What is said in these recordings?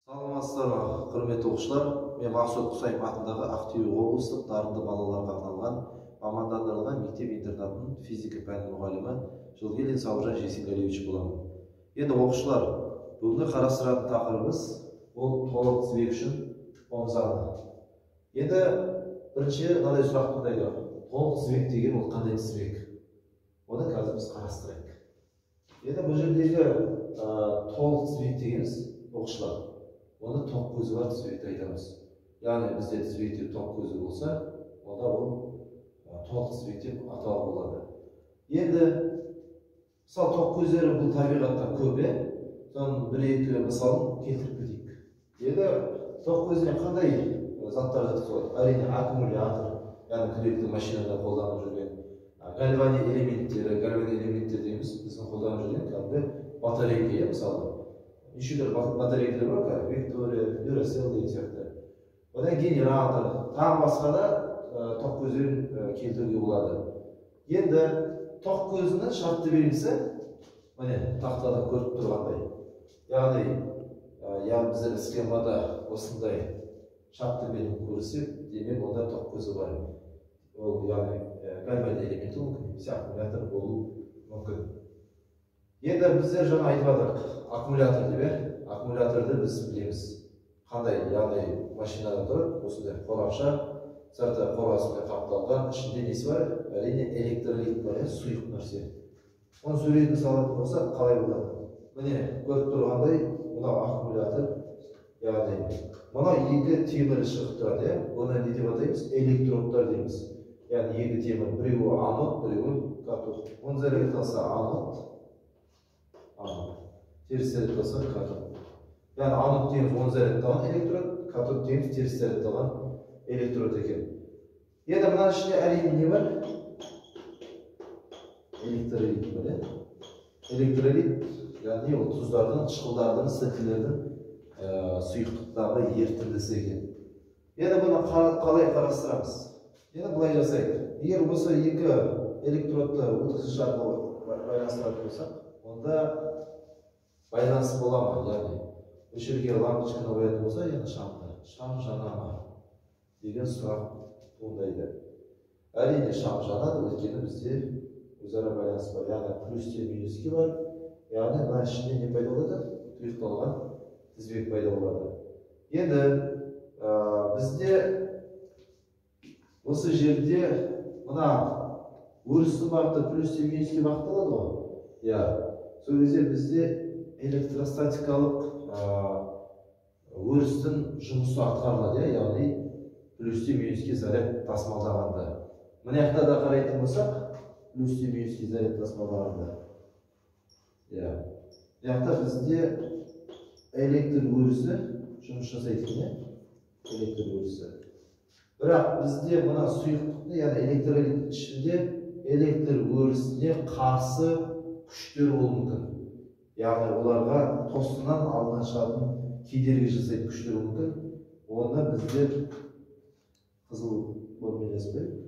Саламатсыздар ма, құрметті оқушылар. Мен Мақсұт Құсайынов атындағы Ақтөбе облыстық дарынды балаларға арналған мамандандырылған мектеп-интернатының физика пәні мұғалімі Жылгелин Сауыржан Жексенғалиевич боламын. Енді оқушылар, бүгінгі қарастыратын тақырыбымыз ол толық тізбек үшін Ом заңы. Енді бірінші мынадай сұрақ туындайды. Толық тізбек деген ол қандай тізбек? Оны қазір біз қарастырайық. Енді бұл жердегі толық тізбек дегеніміз оқушылар, оны тоқ көзі бар тізбекті айтамыз. Яғни бізде тізбекте тоқ көзі болса, онда ол толық тізбек деп атауға болады. Енді мысалы тоқ көздері бұл табиғатта көп, соның бір-екі мысалын келтіріп кетейік. Енді тоқ көзіне қандай заттар жатқызылады? Әрине аккумулятор, яғни күнделікті машинада қолданып жүрген гальвани элементтері, гальвани элементтер дейміз, біздің қолданып жүрген кәдімгі батарейка, мысалы. Неше түрлі батарейкалар бар, кәдімгі Виктория, Duracell деген сияқты. Одан генератор, тағы басқа да тоқ көздерін келтіруге болады. Енді тоқ көзінің шартты белгісі міне тақтада көріп тұрғандай. Яғни, біздер схемада осындай шартты белгіні көрсек, демек онда тоқ көзі бар. Ол яғни гальвани элементі мүмкін, немесе аккумулятор болуы мүмкін. Енді біздер жаңа айтып жатырық, аккумулятор деп, аккумуляторды біз білеміз. Қандай, яғни машинада тұрып, осындай қорапша, сырты қорғасымен қапталған, ішінде несі бар? Әрине электролит бар, сұйық нәрсе. Оның суретін салатын болсақ, қалай болады? Міне, көріп тұрғандай, мынау аккумулятор, яғни мынау екі темірі шығып тұрады, Бұны не деп атаймыз? Электродтар дейміз. Яғни екі темір, біреуі анод, біреуі катод. Оны зарядталса анод, теріс зарядталса катод. Яғни анод дейміз оң зарядталған электрод, катод дейміз теріс зарядталған электрод екен. Енді мынаның ішінде әрине не бар? Электролит бар, Электролит, яғни ол тұздардың, қышқылдардың, сілтілердің сұйықтықтағы ерітіндісі екен. Енді бұны қалай қарастырамыз? Енді былай жасайық. Егер осы екі электродты өткізгіш арқылы байланыстыратын болсақ, онда байланыс бола ма? Яғни осы жерге лампочканы қоятын болса, яғни шамды, шам жана ма деген сұрақ туындайды. Әрине шам жанады, өйткені бізде өзара байланыс бар. Яғни плюстен минуске бар. Яғни мына ішінде не пайда болады? Тұйықталған тізбек пайда болады. Енді бізде осы жерде мына өрістің бағыты плюстен минуске бағытталады ғой. Иә, сол кезде бізде электростатикалық өрістің жұмысы атқарылады, яғни плюстен минуске заряд тасымалдағанда. Мына жақта да қарайтын болсақ, плюстен минуске заряд тасымалдағанда. Иә, мына жақта бізде электр өрісі жұмыс жасайды екен, электр өрісі. Бірақ бізде мына сұйықтықты, яғни электролиттің ішінде электр өрісіне қарсы күштер болуы мүмкін. Яғни оларға тосыннан алдынан шығатын кедергі жасайтын күштер болуы мүмкін. Оны біздер қызыл бормен жазып қояйық.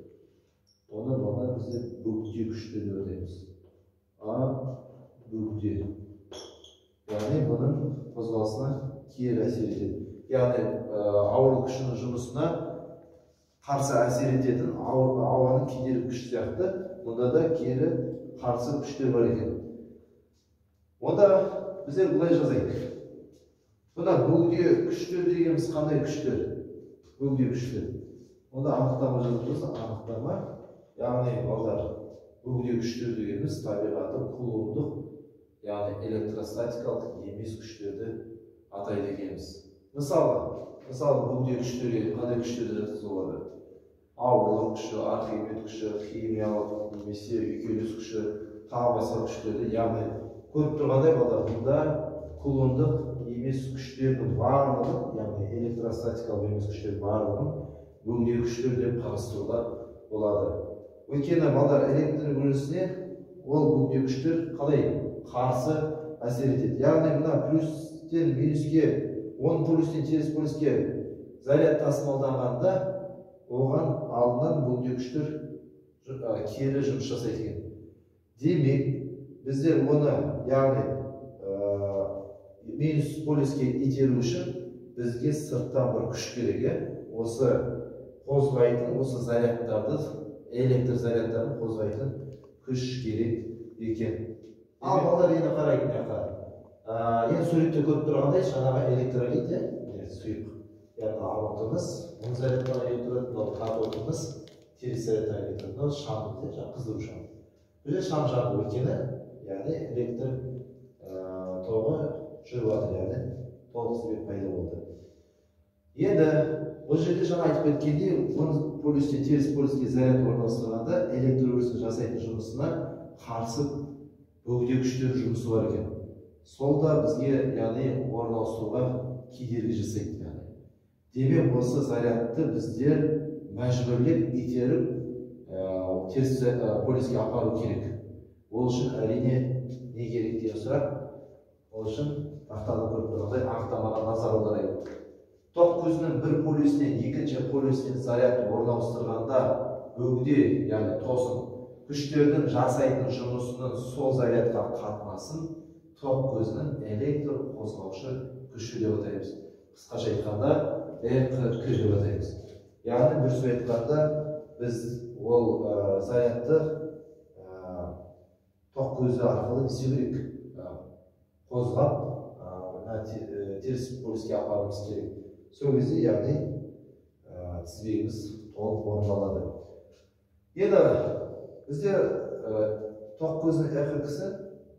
Оны мына біздер бөгде күштер деп атаймыз. А бөгде. Яғни бұның қозғалысына кері әсер етеді. Яғни ауырлық күшінің жұмысына қарсы әсер ететін ауаның кедергі күші сияқты, мұнда да кері қарсы күштер бар екен. Онда біздер былай жазайық. Бұнда бөгде күштер дегеніміз қандай күштер? Бөгде күштер. Онда анықтама жазып болса, анықтама, яғни балдар, бөгде күштер дегеніміз табиғаты кулондық, яғни электростатикалық емес күштерді атайды екенбіз. Мысалы бөгде күштерге қандай күштерді жатқызуға болады? Ауырлық күші, Архимед күші, химиялық немесе үйкеліс күші, тағы басқа күштерді, яғни көріп тұрғандай балдар, бұнда кулондық емес күштердің барлығын, яғни электростатикалық емес күштердің барлығын бөгде күштер деп қарастыруға болады. Өйткені балдар, электр өрісіне ол бөгде күштер қалай қарсы әсер етеді? Яғни мына плюстен минуске, оң полюстен теріс полюске заряд тасымалданғанда оған алдынан бөгде күштер кері жұмыс жасайды екен. Демек, біздер оны, яғни минус полюске итеру үшін бізге сырттан бір күш керек, иә? Осы қозғайтын, осы зарядтарды, электр зарядтарын қозғайтын күш керек екен. Ал балалар, енді қарайық мына жаққа. Енді суретте көріп тұрғандай, жаңағы электролит, иә, сұйық. Яғни анодымыз оң зарядтан электролит, мынау катодымыз теріс зарядтан электролит, мынау шамымыз, иә, жаңағы қыздыру шамы. Бұл жерде шам жанды, өйткені яғни электр тоғы жүріп жатыр, яғни толық тізбек пайда болды. Енді бұл жерде жаңа айтып кеткендей, оң полюстен теріс полюске заряд орналастырғанда электр өрісінің жасайтын жұмысына қарсы бөгде күштердің жұмысы бар екен. Сол да бізге, яғни, орналасуға кедергі жасайды, яғни. Демек, осы зарядты біздер мәжбүрлеп итеріп теріс полюске апару керек. Ол үшін, әрине, не керек деген сұрақ. Ол үшін тақтада көріп тұрғандай анықтамаға назар аударайық. Тоқ көзінің бір полюсінен екінші полюсіне заряд орналастырғанда бөгде, яғни тосын күштердің жасайтын жұмысының сол зарядқа қатынасын тоқ көзінің электр қозғаушы күші деп атаймыз. Қысқаша айтқанда, ЭҚК деп атаймыз. Яғни бір сөз айтқанда, біз ол зарядты тоқ көзі арқылы не істеу керек? Қозғап, теріс полюске апаруымыз керек. Сол кезде, яғни, тізбегіміз толық орындалады. Енді бізде тоқ көзінің ЭҚК-сі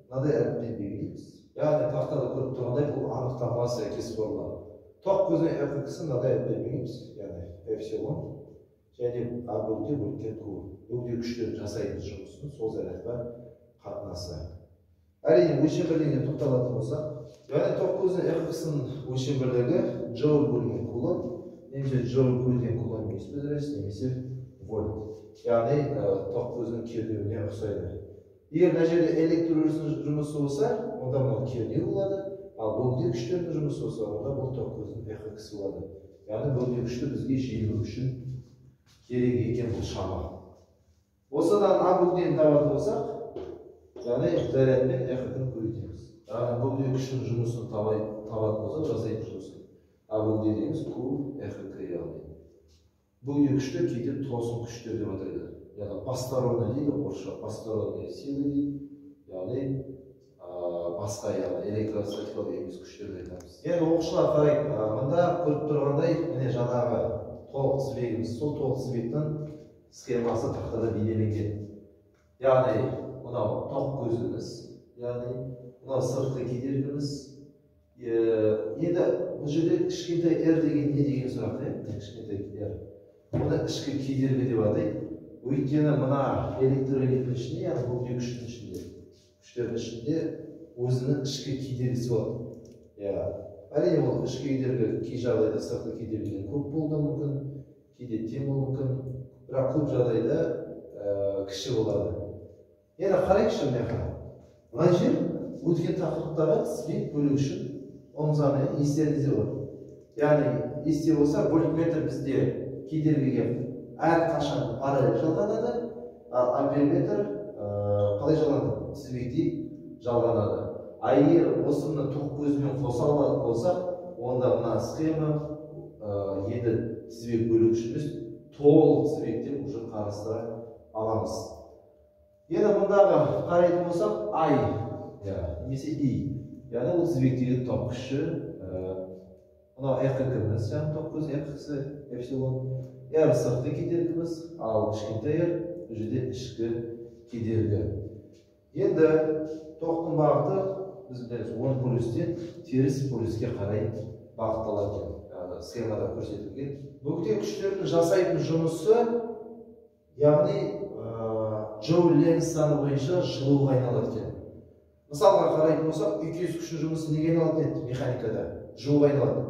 мынадай әріппен белгілейміз. Яғни тақтада көріп тұрғандай, бұл анықтамаға сәйкес формула. Тоқ көзінің ЭҚК-сі мынадай әріппен белгілейміз, яғни эпсилон және А бөгде бөлінген Q. Бөгде күштердің жасайтын жұмысының сол зарядқа қатынасы. Әрине, өлшем бірлігіне тоқталатын болсақ, яғни тоқ көзінің ЭҚК-сінің өлшем бірлігі джоуль бөлінген кулон, немесе джоуль бөлінген кулон минус бір, немесе вольт. Яғни тоқ көзінің кернеуіне ұқсайды. Егер мына жерде электр өрісінің жұмысы болса, онда мынау кернеу болады, ал бөгде күштердің жұмысы болса, онда бұл тоқ көзінің ЭҚК-сі болады. Яғни бөгде күшті бізге жеңу үшін керек екен бұл шама. Осыдан А бөгдені табатын болсақ, яғни заряд пен ЭҚК-ны көбейтеміз. Яғни бөгде күшінің жұмысын табатын болсақ, жасайтын жұмысын А бөгде дейміз, Q ЭҚК, яғни. Бөгде күшті кейде тосын күштер деп атайды. Яғни посторонний дейді, орысша посторонние силы дейді. Яғни басқа, яғни электростатикалық емес күштерді айтамыз. Енді, оқушылар, қарайық, мында көріп тұрғандай, міне, жаңағы толық тізбегіміз, сол толық тізбектің схемасы тақтада бейнеленген. Яғни мынау тоқ көзіміз, яғни мынау сыртқы кедергіміз. Енді бұл жерде кішкентай r деген не деген сұрақ, иә? Кішкентай r. Оны ішкі кедергі деп атайды. Өйткені мына электролиттің ішінде, яғни бөгде күштің ішінде, күштердің ішінде өзінің ішкі кедергісі болады. Иә, әрине, ол ішкі кедергі кей жағдайда сыртқы кедергіден көп болуы да мүмкін, кейде тең болуы мүмкін, бірақ көп жағдайда кіші болады. Енді қарайықшы мына жаққа. Мына жер өткен тақырыптағы тізбек бөлу үшін Ом заңы естеріңізде бар. Яғни есте болса, вольтметр бізде кедергіге әрқашан параллель жалғанады, ал амперметр қалай жалғанады? Тізбектей жалғанады. А егер осыны тоқ көзімен қоса алатын болсақ, онда мына схема енді тізбек бөлу үшін емес, толық тізбек деп уже қарастыра аламыз. Енді мұндағы қарайтын болсақ, I немесе I, яғни ол тізбектегі тоқ күші, мынау ЭҚК-міз, яғни тоқ көзі ЭҚК-сі эпсилон, R сыртқы кедергіміз, ал кішкентай r бұл жерде ішкі кедергі. Енді тоқтың бағыты біз білеміз, оң полюстен теріс полюске қарай бағытталады екен. Яғни схемада көрсетілген. Бөгде күштердің жасайтын жұмысы, яғни Джоуль Ленц заңы бойынша жылуға айналады екен. Мысалға қарайтын болсақ, үйкеліс күшінің жұмысы неге айналады еді механикада? Жылуға айналады.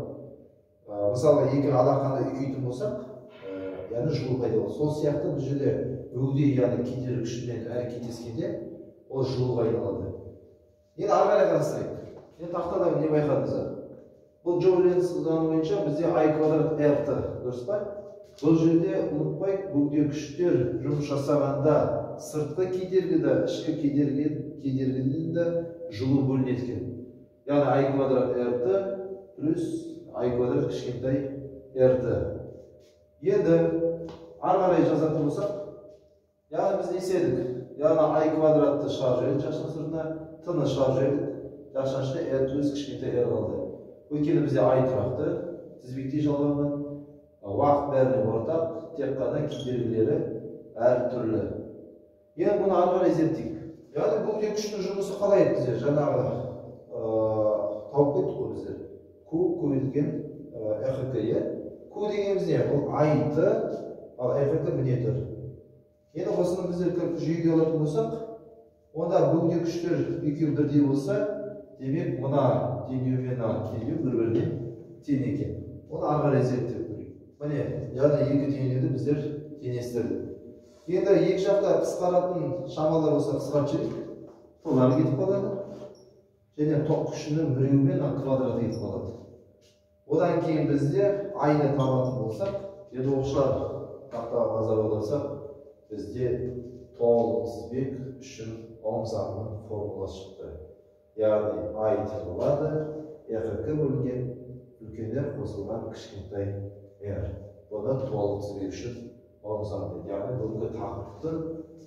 Мысалға, екі алақанды үйкейтін болсақ, яғни жылу пайда болады. Сол сияқты бұл жерде бөгде, яғни кедергі күшімен әрекеттескенде ол жылуға айналады. Енді ары қарай қарастырайық. Енді тақтада не байқадыңыздар? Бұл Джоуль Ленц заңы бойынша бізде I квадрат RT, дұрыс па? Бұл жерде ұмытпайық, бөгде күштер жұмыс жасағанда сыртқы кедергі де, ішкі кедергіден де жылу бөлінеді екен. Яғни I квадрат RT плюс I квадрат кішкентай RT. Енді ары қарай жазатын болсақ, яғни біз не істедік? Яғни I квадратты шығарып жібердік жақшаның сыртына, T-ны шығарып жібердік, жақшаның ішінде R плюс кішкентай R қалды. Өйткені бізде I тұрақты, тізбектей жалғанған, уақыт бәріне ортақ, тек қана кедергілері әртүрлі. Енді бұны ары қарай зерттейік. Яғни бөгде күшінің жұмысы қалай еді бізде? Жаңағы тауып кеттік қой біздер. Q көбейтілген ЭХК, иә? Q дегеніміз не? Бұл I T, ал ЭХК міне тұр. Енді осыны біздер жүйеге алатын болсақ, онда бөгде күштер екеуі бірдей болса, демек мына теңдеу мен мына теңдеу бір-біріне тең екен. Оны ары қарай зерттеп көрейік. Міне, яғни екі теңдеуді біздер теңестірдік. Енді екі жақта қысқаратын шамалар болса қысқартып жіберейік. Т-лар кетіп қалады. Және тоқ күшінің біреуі мен квадраты кетіп қалады. Одан кейін бізде I-ны табатын болсақ, енді оқушылар тақтаға назар аударсақ, бізде толық тізбек үшін Ом заңының формуласы шықты. Яғни I тең болады, ЭХК бөлінген үлкен R қосылған кішкентай R. Бұны толық тізбек үшін Ом заңы дейді. Яғни бүгінгі тақырыптың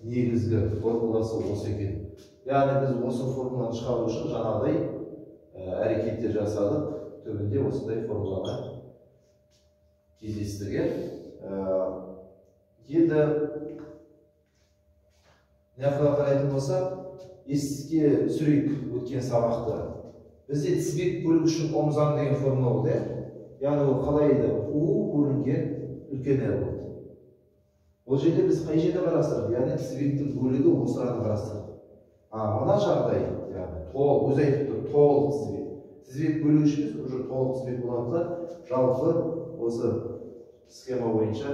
негізгі формуласы осы екен. Яғни біз осы формуланы шығару үшін жаңағыдай әрекеттер жасадық. Түбінде осындай формуланы кездестірген. Енді мына қарайтын болсақ, еске түсірейік өткен сабақты. Бізде тізбек бөлу үшін Ом заңы деген формула болды, иә? Яғни ол қалай еді? U бөлінген үлкен R болды. Ол жерде біз қай жерде қарастырдық? Яғни тізбектің бөлігі осыларды қарастырдық. Мына жағдай, яғни толық, өзі айтып тұр, толық тізбек. Тізбек бөлігіш емес, уже толық тізбек болғандықтан жалпы осы схема бойынша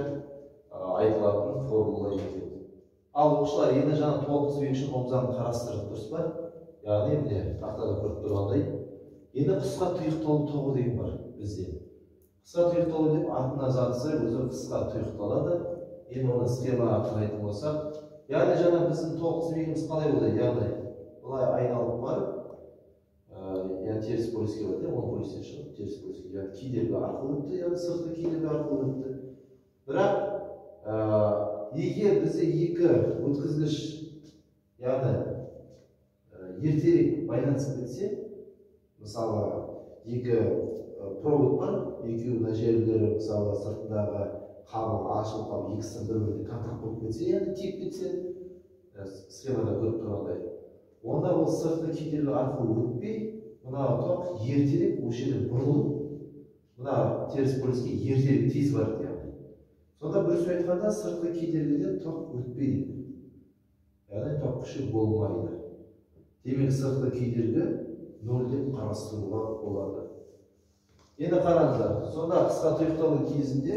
айтылатын формула екен. Ал оқушылар, енді жаңа толық тізбек үшін Ом заңын қарастырдық, дұрыс па? Яғни міне тақтада көріп тұрғандай, енді қысқа тұйықталу тоғы деген бар бізде. Қысқа тұйықталу деп атына заты сай өзі қысқа тұйықталады. Енді оны схемаға қарайтын болсақ, яғни жаңа біздің толық тізбегіміз қалай болды? Яғни былай айналып барып, яғни теріс полюске барды, оң полюстен шығып теріс полюске, яғни кедергі арқылы өтті, яғни сыртқы кедергі арқылы өтті. Бірақ егер бізде екі өткізгіш, яғни ертерек байланысып кетсе, мысалы екі провод бар, екеуі мына жерлері, мысалы сыртындағы қабығы ашылып қалып, екісінің бір-біріне контакт болып кетсе, яғни тиіп кетсе, схемада көріп тұрғандай, онда ол сыртқы кедергі арқылы өтпей, мына тоқ ертерек осы жерде бұрылып, мына теріс полюске ертерек тез барады, яғни. Сонда бір сөз айтқанда сыртқы кедергіден тоқ өтпейді. Яғни тоқ күші болмайды. Демек сыртқы кедергі нөл деп қарастыруға болады. Енді қараңыздар, сонда қысқа тұйықталу кезінде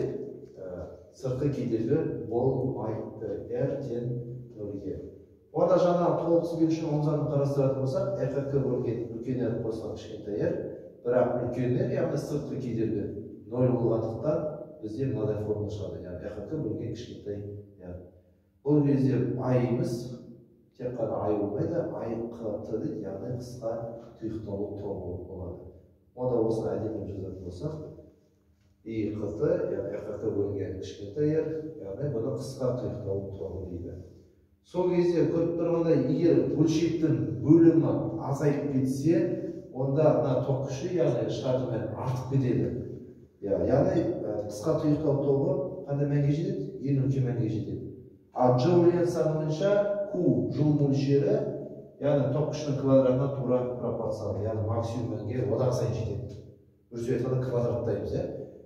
сыртқы кедергі болмайды. R тең нөлге. Онда жаңа толық тізбек үшін Ом заңын қарастыратын болсақ, ЭХК бөлінген үлкен R қосылған кішкентай R, бірақ үлкен R, яғни сыртқы кедергі нөл болғандықтан бізде мынадай формула шығады, яғни ЭХК бөлінген кішкентай R. Бұл кезде I-іміз тек қана I болмайды, I Қ Т дейді, яғни қысқа тұйықталу тоғы болады. Онда осыны әдемілеп жазатын болсақ, I Қ Т, яғни ЭХК бөлінген кішкентай R, яғни бұны қысқа тұйықталу тоғы дейді. Сол кезде көріп тұрғандай, егер бөлшектің бөлімі азайып кетсе, онда мына тоқ күші, яғни шығатын мән артып кетеді. Яғни қысқа тұйықталу тоғы қандай мәнге жетеді? Ең үлкен мәнге жетеді. Ал Джоуль заңы бойынша Q жылу мөлшері, яғни тоқ күшінің квадратына тура пропорционал, яғни максимум мәнге одан сайын жетеді. Бір сөз айтқанда квадраттаймыз, иә?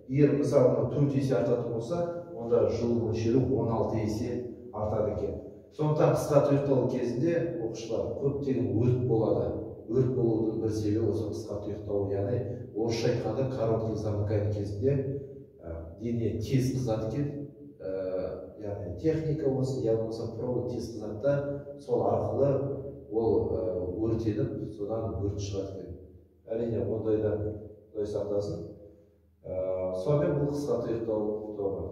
Егер мысалы мынау 4 есе артатын болса, онда жылу мөлшері 16 есе артады екен. Сондықтан қысқа тұйықталу кезінде оқушылар көптеген өрт болады. Өрт болудың бір себебі осы қысқа тұйықталу, яғни орысша айтқанда короткий замыкание кезінде дене тез қызады екен. Яғни техника болсын, я болмаса провод тез қызады да, сол арқылы ол өртеніп, содан өрт шығады екен. Әрине, ондайдан Құдай сақтасын. Сонымен бұл қысқа тұйықталу тоғы.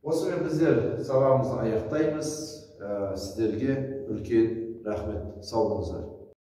Осымен біздер сабағымызды аяқтаймыз. Сіздерге үлкен рахмет. Сау болыңыздар.